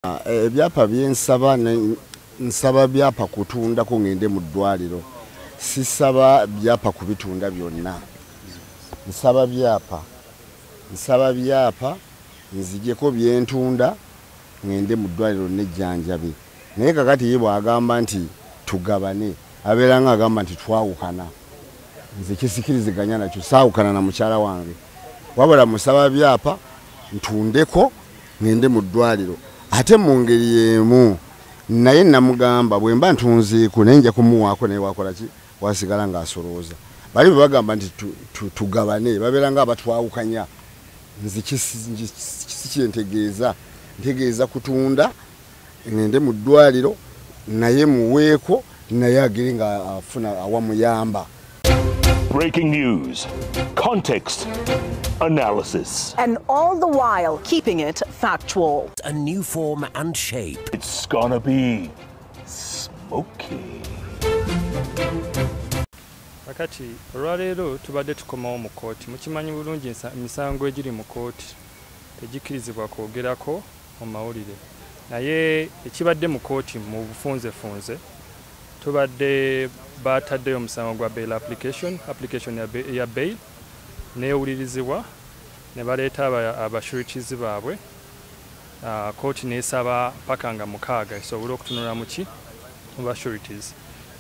Ebyapa byensaba, nsaba byapa kutundako ngende mu ddwaliro. Sisaba byapa kubitunda byonna. Nsaba byapa. Nsaba byapa nzijeko byentunda ngende mu ddwaliro nejjanjabe. Naye kakati ye bw'agamba nti tugabane, abeera nga agamba nti twawukana. Nze kisikiriziganya nakyo, saawukana na mukyala wange. Wabula musaba byapa ntundeko ngende mu ddwaliro. Ate mu ngeri y'emu naye namugamba bwe mba ntunzeeko naye nja kumuwaako naye wakola ki, wasigala ng'asolooza. Bali bwe bagamba nti tugabane, babeera nga abatwawukanya. Nze si kyentegeeza, ntegeeza kutunda ngende mu ddwaliro naye muweeko naye agire nga afuna awamuyamba. Breaking news, context, analysis. And all the while keeping it factual. A new form and shape. It's gonna be smoky. Kakati olwaleero tubadde tukomawo mu kkooti. Mukimanyi bulungi emisango egiri mu kkooti tegikkirizibwa kwogerako mu mawulire. Naye ekibadde mu kkooti mu bufunzefunze, tubadde bataddeyo omusango gwa bail application, application ya bail neewulirizibwa ne baleeta abasureties baabwe. Kkooti n'esaba paka nga 6 esobole okutunula mu ki mu basureties.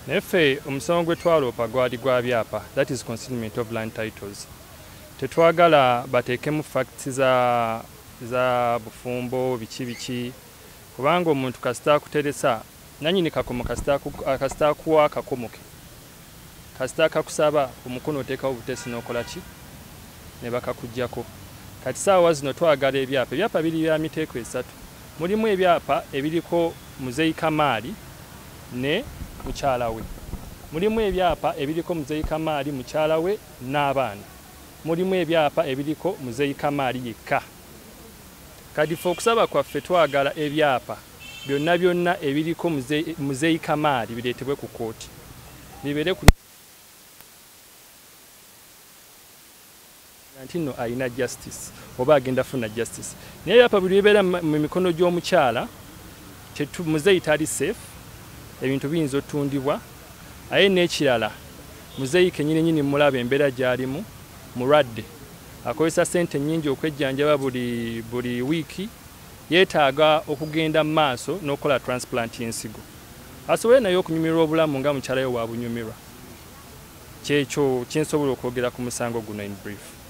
Naye ffe omusango gwe twaloopa gwali gwa byapa, that is consignment of land titles. Tetwagala bateekemu facts za bufumbo biki biki, kubanga omuntu kasita akuteresa nannyini kakomo kasita akuwa akakomoke, kasita akakusaba omukono oteekawo obutesi n'okola ki ne bakakuggyako. Kati saawa zino twagala ebyapa. Ebyapa biri bya miteeko 3. Mulimu ebyapa ebiriko Muzeeyi Kamaali ne mukyala we. Mulimu ebyapa ebiriko Muzeeyi Kamaali, mukyala we n'abaana. Mulimu ebyapa ebiriko Muzeeyi Kamaali yekka. Kati ffe okusaba kwaffe twagala ebyapa byonna byonna ebiriko Muzeeyi Kamaali bireetebwe ku kkooti, bibeere ku nti nno alina justice oba agenda funa justice. Naye ebyapa buli bibeera mu mikono gy'omukyala, Muzeeyi tali safe, ebintu biyinza otundibwa. Aye n'ekirala, Muzeeyi kennyini nnyini mulaba embeera gy'alimu, mulwadde, akozesa ssente nnyingi okwejjanjaba buli wiiki, yeetaaga okugenda mu maaso n'okukola transplant y'ensigo, asobole naye okunyumirwa obulamu nga mukyala we wabunyumirwa. Kyekyo kyensobola okwogera ku musango guno in brief.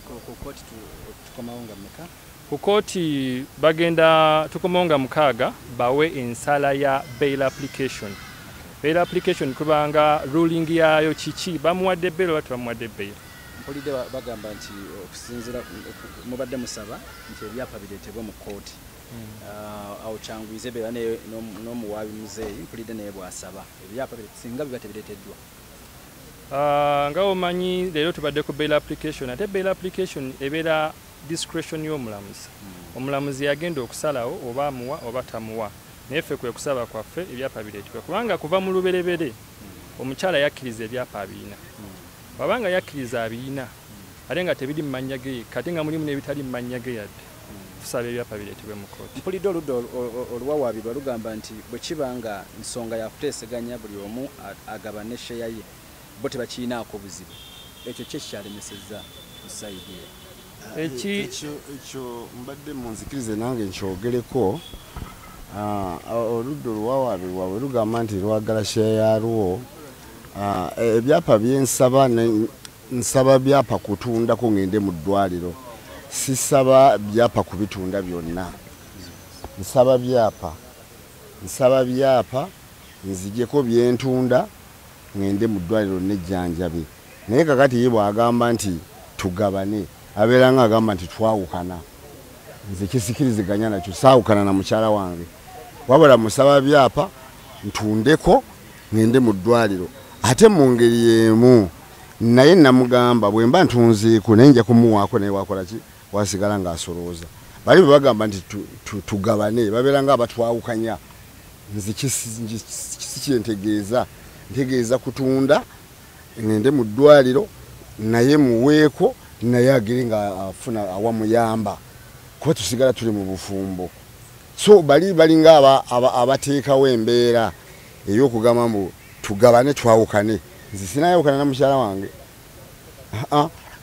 Ku kkooti tukomawo nga mmeka? Ku kkooti bagenda tukomawo nga 6 bawe ensala ya bail application. Bail application kubanga ruling yaayo kiki, bamuwadde bail oba tebamuwadde bail. Mpulidde bagamba nti okusinziira mubadde musaba nti ebyapa bireetebwe mu kkooti. Awo kyanguyize beera n'omuwaabi Muzeeyi, mpulidde naye bw'asaba ebyapa singa biba tebireeteddwa. Nga omanyi leero tubadde ku bail application, ate bail application ebeera discretion y'omulamuzi. Omulamuzi yagenda okusalawo oba amuwa oba tamuwa. Naye ffe kwe kusaba kwaffe ebyapa bireetebwe, kubanga kuva mu lubereberye omukyala yakkiriza ebyapa abiyina. Bw'abanga yakkiriza abiyina ate nga tebiri mu mannya ge yekka, ate nga mulimu n'ebitali mu mannya ge yadde, tusaba ebyapa bireetebwe mu kkooti. Mpulidde oludda oluwawaabirwa lugamba nti bwe kiba nga nsonga ya kuteeseganya buli omu agabane sheya ye, bo tebakirinaako buzibu. Ekyo ki ekikyalemesezza ku sayidi eyo? Ekyo mbadde munzikirize nange nkyogereko. Oludda oluwawaabirwa bwe lugamba nti lwagala sheya yalwo, ebyapa byensaba, nsaba byapa kutundako ngende mu ddwaliro. Sisaba byapa kubitunda byonna. Nsaba byapa. Nsaba byapa nzijeko byentunda ngende mu ddwaliro nejjanjabe. Naye kakati ye bw'agamba nti tugabane, abeera nga agamba nti twawukana. Nze kisikiriziganya nakyo, saawukana na mukyala wange. Wabula musaba byapa ntundeko ngende mu ddwaliro. Ate mu ngeri y'emu naye namugamba bwe mba ntunzeeko naye nja kumuwaako naye wakola ki, wasigala ng'asolooza. Bali bwe bagamba nti tugabane, babeera nga abatwawukanya. Nze si kyentegeeza, ntegeeza kutunda ngende mu ddwaliro naye muweeko naye agire nga afuna awamuyamba, kuba tusigala tuli mu bufumbo. So bali balinga abateekawo embeera ey'okugamba mbu tugabane twawukane. Nze sinayawukana na mukyala wange,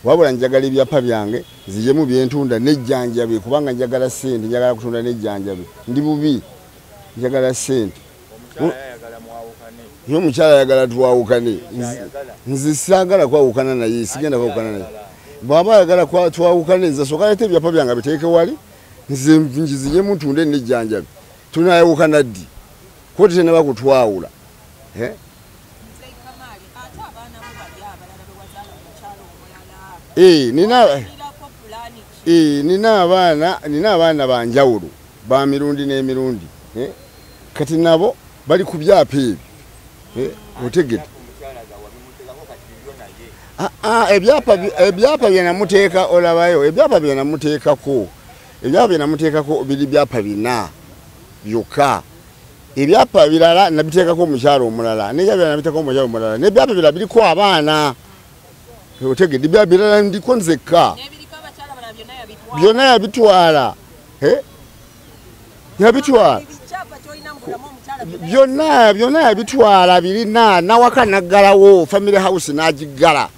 wabula njagala ebyapa byange nzijemu byentunda nejjanjabe, kubanga njagala ssente, njagala kutunda nejjanjabe, ndi bubi, njagala ssente. Yo omukyala ayagala twawukane, nze saagala kwawukana naye, sigenda kwawukana naye. Bw'aba ayagala twawukane, nze sooka leeta ebyapa byange biteeke wali, nze nzijemu ntunde nejjanjabe. Tunayawukana ddi? Kooti tennaba kutwawula. Nina abaana banjawulo ba mirundi n'emirundi, kati nabo bali ku byapa ebyo. Otegedde? Ebyapa bye namuteeka, olabayo ebyapa bye namuteekako, ebyapa bye namuteekako biri byapa 4 byokka. Ebyapa birala nabiteekako omukyala omulala, n'ebyapa birala nabiteekako omukyala omulala, n'ebyapa birala biriko abaana. Otegedde? Ebyapa birala ndiko nzekka, byonna yabitwala. Yabitwala byonna, byonna yabitwala birina nawaka naggalawo family house n'agiggala.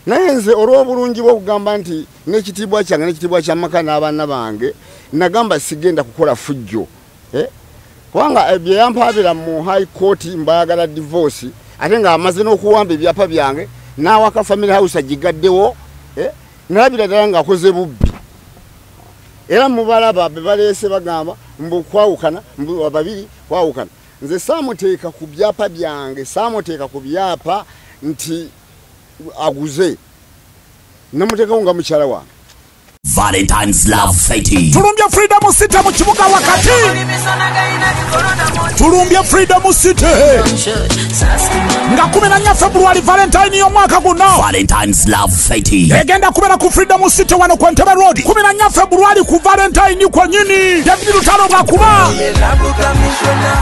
Naye nze olw'obulungi bw'okugamba nti n'ekitiibwa kyange n'ekitiibwa ky'amaka n'abaana bange, nagamba sigenda kukola fujjo. Kubanga bye yampaabira mu high court mbayagala divorce, ate ng'amaze n'okuwamba ebyapa byange n'awaka family house agigaddewo, nalabira ddala ng'akoze bubbi. Era mubalaba be baleese bagamba mbu kwawukana, mbu babiri kwawukana. Nze saamuteeka ku byapa byange, saamuteeka ku byapa nti aguze, namuteekawo nga mukyala wange. Valentine's Love Fete. Tulumbye Freedom City mu kibuga wakati. Tulumbye Freedom City nga 14 February Valentine y'omwaka guno. Valentine's Love Fete egenda kubeera ku Freedom City wano ku Entebbe Road 14 February ku Valentine kwennyini. David Lutalo bwakuba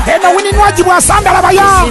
eno Winnie Nwagi bwasandala baya.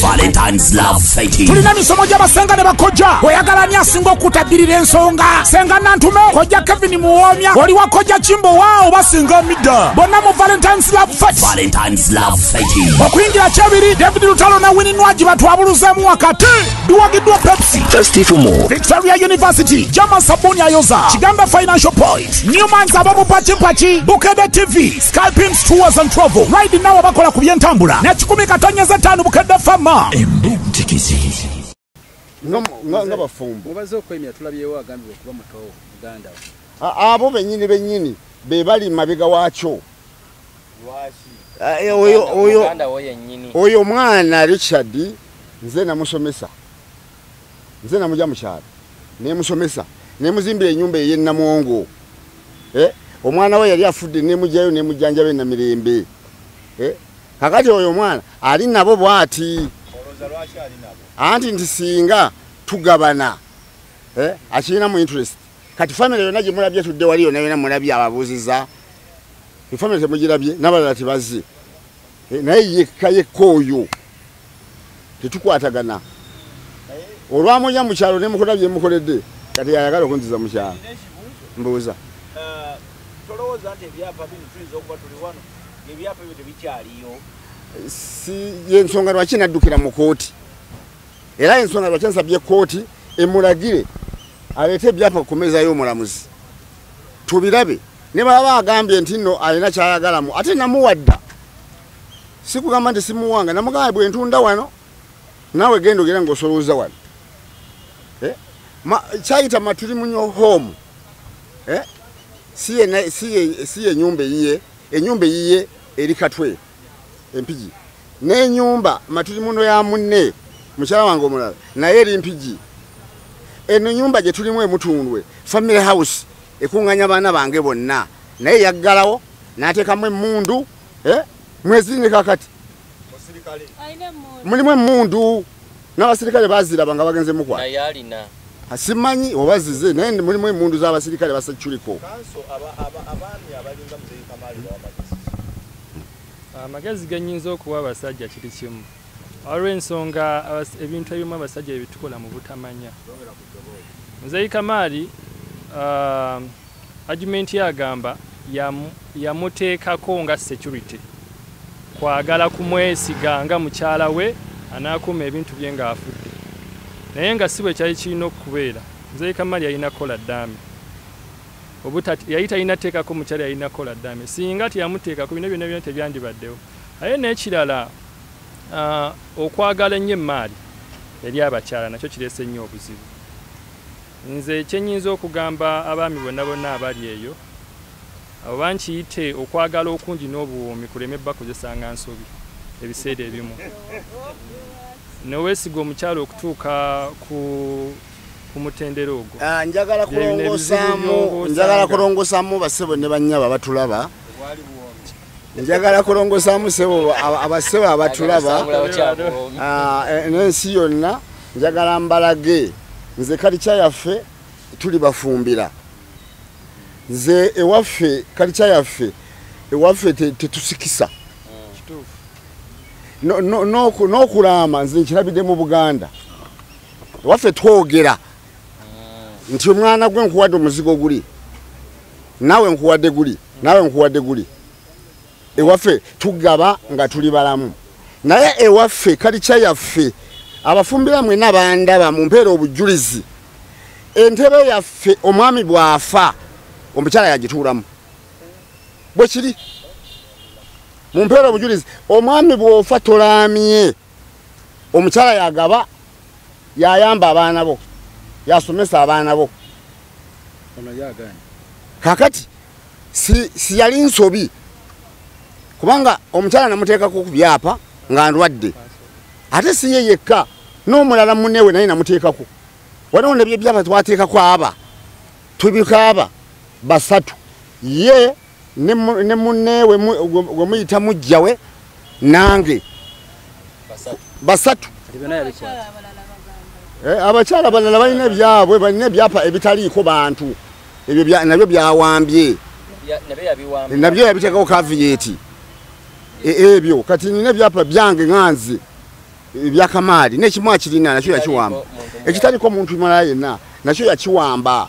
Valentine's Love Fete. Tulina emisomo gy'abasenga ne bakojja. Oyagala ani asinga okutabbirira ensonga? Senga Nantume, Kojja Kevin Muwomya, oli wa Kojja Kimbo wa obasinga midda. Bonna mu Valentine's Love Fete. Valentine's Love Fete. Okuyingira kyebiri David Lutalo na Winnie Nwagi batwabuluzeemu wakati. Biwagiddwa Pepsi. Thirsty for more. Victoria University, Jama Sabuni Ayoza, Kiganda Financial Point, Newman's Abamu Pachi Pachi, Bukedde TV, Skypim's Tours and Travel. Right now abakola ku byentambula. Ne 105 Bukedde Fama. Embuntikizi. Nga bafumbo. Mubaze okwemya tulabyewo agambibwa okuba muto Uganda. Abo bennyini bennyini be bali mabega waakyo. Oyo mwana Richard nze namusomesa, nze namujja mu kyalo nemusomesa, nemuzimbira ennyumba ey'e Namuwongo. Omwana we yali afudde nemugyayo nemujjanjaba e Namirembe. Kakati oyo omwana ali nabo bw'ati. Anti nti singa tugabana, akirina mu interest. Kati family yonna gye mulabye tudde wali yonna yonna mulabye ababuuziza, efamily temugirabye n'abalala tebazze, naye yekka yekka oyo tetukwatagana. Olwamujja mu kyalo nemukola bye mukoledde, kati yayagala okunziza mu kyalo. Mbuuza. Tolowooza nti ebyapa bino tuyinza okuba tuli wano ng'ebyapa ebyo tebikyaliyo? Si yensonga lwaki naddukira mu kooti, era ensonga lwaki nsabye kooti emulagire aleete ebyapa ku mmeeza y'omulamuzi tubirabe. Ne baba agambye nti nno alina kyayagalamu, ate namuwadda, sikugamba nti simuwanga, namugamba bwe ntunda wano naawe genda ogera ng'osolooza wano. Kyayita Matuli Munyo Home. Si ennyumba eyiye, ennyumba eyiye eri Katwe Empigi, n'ennyumba Matuli Muno ya munne mukyala wange omulala naye eri Mpigi. Eno ennyumba gye tulimu emutundwe family house ekuŋŋaanya baana bange bonna, naye yaggalawo n'ateekamu emmundu. Mwezi kakati mulimu emmundu n'abasirikale baziraba nga bagenze mukwata. Simanyi oba zize, naye mulimu emmundu z'abasirikale baseculiko. Amagezi ge nnyinza okuwa abasajja kiri kimu. Olw'ensonga ebintu ebimu abasajja ebitukola mu butamanya. Muzeeyi Kamaali Argument yagamba yamuteekako nga security, kwagala kumwesiga nga mukyala we anaakuuma ebintu bye ng'afudde, naye nga si bwe kyali kirina okubeera. Muzeeyi Kamali yalina kukola ddaame, yali talina teekako mukyala, yalina kukola ddaame. Singa teyamuteekako bino byonna byonna tebyandibaddewo. Naye n'ekirala, okwagala ennyo emmaali eri abakyala nakyo kireese nnyo obuzibu. Nze kyenyinza okugamba abaami bonna bonna abali eyo, abo bankiyite okwagala okungi n'obuwoomi kuleme bakozesanga nsobi ebiseera ebimu. Neweesiga omukyala okutuuka ku mutendera ogwo. Njagala kulongosaamu basebo ne bannyabo abatulaba. Njagala kulongosaamu sebo abasebo abatulaba n'ensi yonna. Njagala mbalage nze kalica yaffe tuli bafumbira. Nze ewaffe kalica yaffe ewaffe tetusikisa. N'okulaama nze nkirabidde mu Buganda. Ewaffe twogera nti omwana gwe nkuwadde omuzigo guli, naawe nkuwadde guli, naawe nkuwadde guli. Ewaffe tugaba nga tuli balamu. Naye ewaffe kalica yaffe abafumbira mwenna bandaba mumpeera obujulizi. Entebe yaffe omwami bw'afa omukyala yagituulamu. Bwe kiri mumpeera obujulizi, omwami bw'ofa tolaamye, omukyala yagaba, yayamba abaana bo, yasomesa abaana bo. Kakati si yali nsobi, kubanga omukyala namuteekako ku byapa nga ndwadde, ate si ye yekka n'omulala munnewe naye namuteekako. Waliwo ne byapa twateekako aba tubikaaba basatu, ye ne munnewe gwe muyita mujjawe nange basatu. Abakyala abalala balina ebyabwe, balina ebyapa ebitaliiko bantu, ebyo nabyo byawambye, nabyo yabiteekako kaviyeti ebyo. Kati nina ebyapa byange nganze ebya Kamali n'ekimu akirina nakyo yakiwamba, ekitaliko muntu mulala yenna nakyo yakiwamba.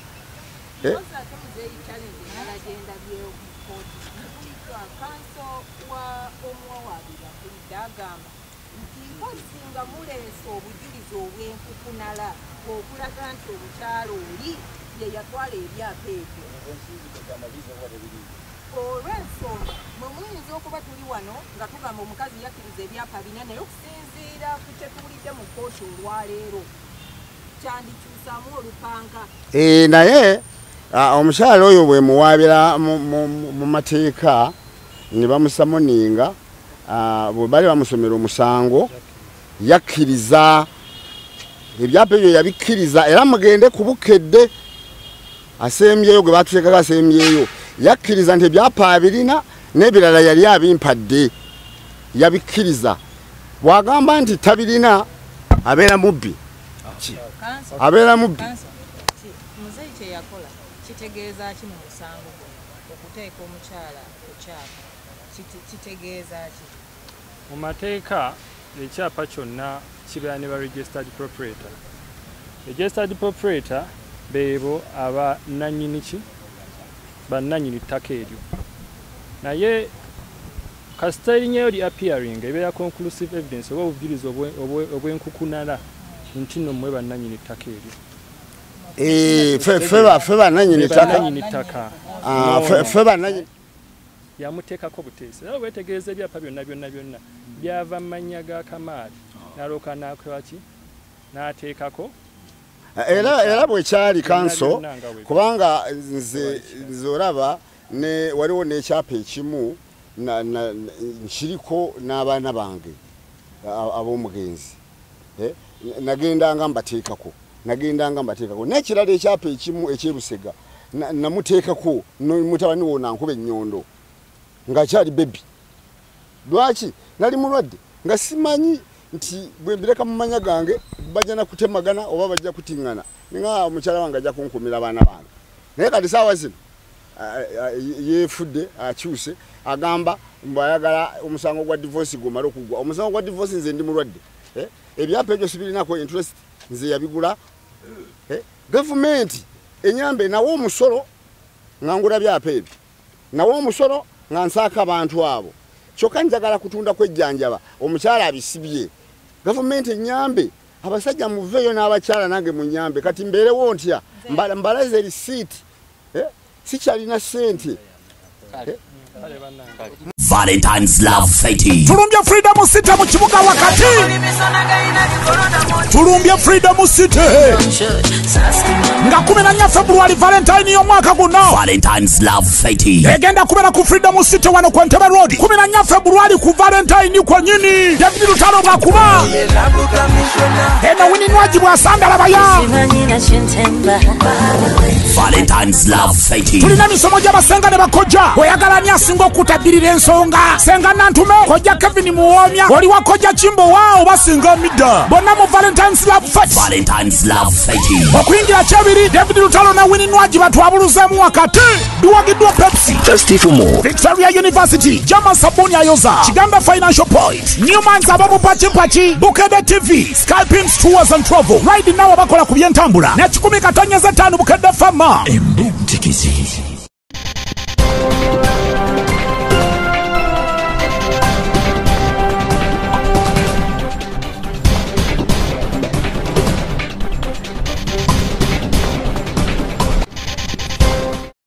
Olw'ensonga mwe muyinza okuba tuli wano nga tugamba omukazi yakkiriza ebyapa bina, naye okusinziira ku kye tuwulidde mu kkooti olwaleero kyandikyusaamu olupanka. Naye omukyala oyo bwe muwaabira mu mateeka ne bamusamoninga, bwe bali bamusomera omusango yakkiriza ebyapa ebyo, yabikkiriza. Era mugende ku Bukedde asembyeyo gwe batuteekako asembyeyo, yakkiriza nti ebyapa abirina n'ebirala yali abimpadde, yabikkiriza. Bw'agamba nti tabirina abeera mubbi, abeera mubbi. Muzeeyi kye yakola kitegeeza ki mu musango guno? Okuteeka omukyala ku kyapa kitegeeza ki? Mu mateeka ekyapa kyonna kibeera ne ba registered proprietor. Registered proprietor beebo aba nannyini ki, bannannyini ttaka eryo. Naye kasita erinnya li appearing ebeera conclusive evidence oba obujulizi obw'enkukunala nti nno mmwe bannannyini ttaka eryo. Ffe bannannyini ttaka, ffe bannannyini yamuteekako buteesi. Era weetegereza ebyapa byonna byonna byonna byava mu mannya ga Kamaali, n'alyoka n'akola ki, n'ateekako. Era bwe kyali kanso, kubanga nze olaba ne waliwo n'ekyapa ekimu nkiriko n'abaana bange ab'omugenzi, nagendanga mbateekako, nagendanga mbateekako. N'ekirala ekyapa ekimu eky'e Busega namuteekako mutabani wo nankuba ennyondo ng'akyali baby. Lwaki nali mulwadde nga simanyi nti bwe mbireka mu manya gange bajja na kutemagana oba bajja kutiŋŋana, nga omukyala wange ajja kunkumira abaana bange. Naye kati saawa zino yeefudde akyuse, agamba mbu ayagala omusango gwa divorce gumale okuggwa. Omusango gwa divorce, nze ndi mulwadde, ebyapa ebyo sibirinako interest, nze yabigula. Gavumenti enyambe nawe omusolo. nga ngula byapa ebyo, nawe omusolo nga nsaaka abantu abo, kyokka njagala kutunda kwejjanjaba, omukyala abisibye. Gavumenti ennyambe, abasajja muveeyo n'abakyala nange munyambe. Kati mbeerewo ntya? Mbalaze risiiti, sikyalina ssente. Valentine's Love City. Tulumbye Freedom City mu kibuga wakati. Tulumbye Freedom City nga 14 February Valentine y'omwaka guno. Valentine's Love City egenda kubeera ku Freedom City wano ku Entebbe Road 14 February ku Valentine kwennyini. David Lutalo bwakuba eno Winnie Nwagi bwasandala baya. Valentine's Love City. Tulina emisomo gy'abasenga ne bakojja. Oyagala ani asinga okutabbirira ensonga? Senga Nantume, Kojja Kevin Muwomya, oli wa Kojja Kimbowa oba singa Midda, bonna mu Valentine's Love Fest. Valentine's Love City. Okuyingira kyebiri David Lutalo ne Winnie Nwagi batwabuluzeemu wakati. Biwagiddwa Pepsi, Thirsty for more, Victoria University, Jama Sabuni Ayoza, Kiganda Financial Point, Newmans abamu Pachipachi, Bukedde TV, Skypims Tours and Travel, Ride Now abakola ku byentambula, ne 1.5 Bukedde Fama. Embuntikizi.